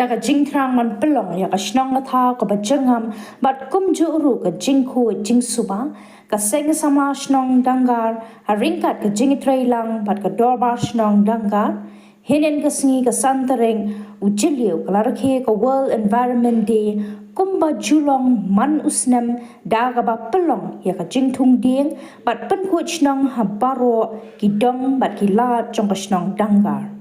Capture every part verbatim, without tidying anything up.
Ka jingthrang ban pynlong ïa ka shnong ka thaw kaba jyrngam bad kumjuh ruh ka jingkhuid jingsuba, ka Seng Samla Shnong Dangar ha ryngkat ka jingïatreilang bad ka Dorbar Shnong Dangar, hynnin ka sngi ka Santareng u Jylliew ka la rakhe ka World Environment Day kumba ju long man u snem da kaba pynlong ïa ka jingthung dieng bad pynkhuid shnong ha baroh ki dong bad ki lad jong ka shnong Dangar.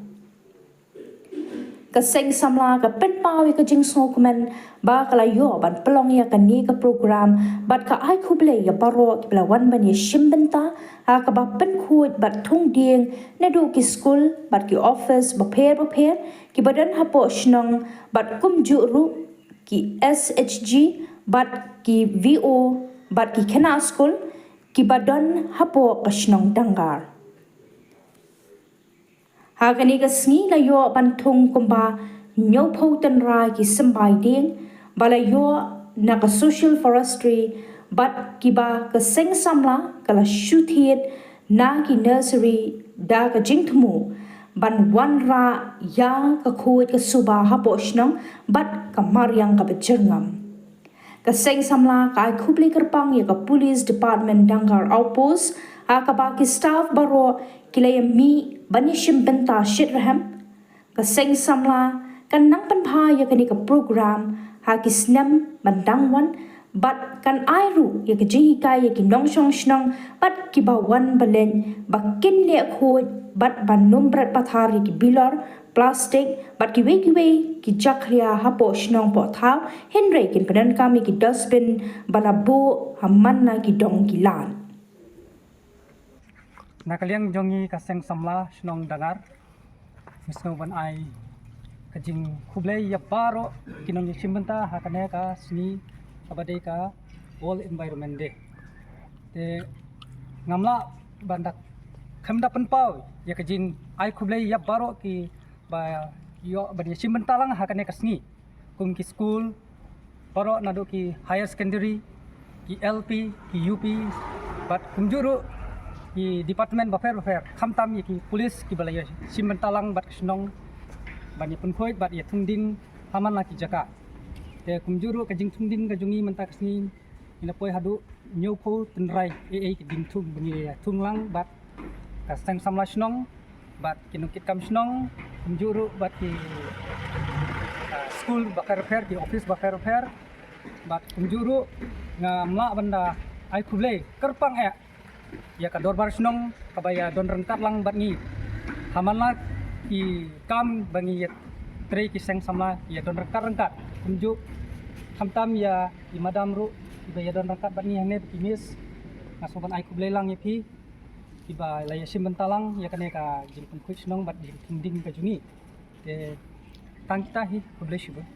Ka Seng Samla ka pynpaw ïa ka jingsngewkmen ba ka la ïoh ban pynlong ïa kane ka program bad ka ai khublei ïa baroh kiba la wan ban ïashim bynta ha kaba pynkhuid bad thung dieng naduh ki skul bad ki office bapher bapher kiba don hapoh shnong bad kumjuh ruh ki S H G bad ki V O bad ki khynnah skul kiba don hapoh ka shnong Dangar. Ha kane ka sngi la ïoh ban thung kumba hynñiewphew tynrai ki symbai dieng ba la ïoh na ka Social Forestry bad kiba ka Seng Samla ka la shu thied na ki nursery da ka jingthmu ban wanrah ïa ka khuid ka suba hapoh shnong bad ka mariang kaba jyrngam. Ka Seng Samla ka ai khublei kyrpang ïa ka Police Department Dangar Outpost ha kaba ki staff baroh ki la ïamih ban ïashim bynta shitrhem. Ka Seng Samla kan nang pynbha ïa kane ka program ha ki snem ban dang wan bad kan ai ruh ïa ka jinghikai ïa ki nongshong shnong bad kiba wan ba leit ba kin leh khuid bad ban nym bret pathar ïa ki bilor, plastik bad kiwei kiwei ki jakhlia hapoh shnong poh thaw, hynrei kin pyndonkam ïa ki dustbin ba la buh ha man la ki dong ki lad. Na ka liang jong ngi ka Seng Samla Shnong Dangar, ngi sngew ban ai ka jingkhublei ïa baroh ki nongïashim bynta ha kane ka sngi kaba dei ka World Environment Day. Te ngam lah ban da khlem da pynpaw ïa ka jingai khublei ïa baroh kiba ïoh ban ïashim bynta lang ha kane ka sngi, kum ki skul baroh naduh ki higher secondary, ki L P, ki U P bad kumjuh ruh ki department bapher bapher, khamtam ïa ki police kiba la ïashim bynta lang bad ka shnong ban ïapynkhuid bad ïathung dieng ha man la ki jaka. Te kumjuh ruh ka jingthung dieng ka jong ngi mynta ka sngi ngi la poi haduh hynñiewphew tynrai ei ei ki diengthung ba ngi ïathung lang bad ka Seng Samla Shnong bad ki nongkitkam shnong, kumjuh ruh bad ki, ah, skul bapher bapher, ki office bapher bapher bad kumjuh ruh ngam lah ban da ai khublei kyrpang eh ïa ka Dorbar Shnong kaba ïadon ryngkat lang bad ngi ha man la ki kam ba ngi ïatrei, ki Seng Samla ïadon ryngkat ryngkat, kumjuh khamtam ïa i madam ruh iba ïadon ryngkat bad ngi hangne, ki miss. Nga sngew ban ai khublei lang ïa phi kiba la ïashim bynta lang ïa kane ka jingpynkhuid shnong bad jingthung dieng ka jong ngi. Te tang kita hi, khublei shibun.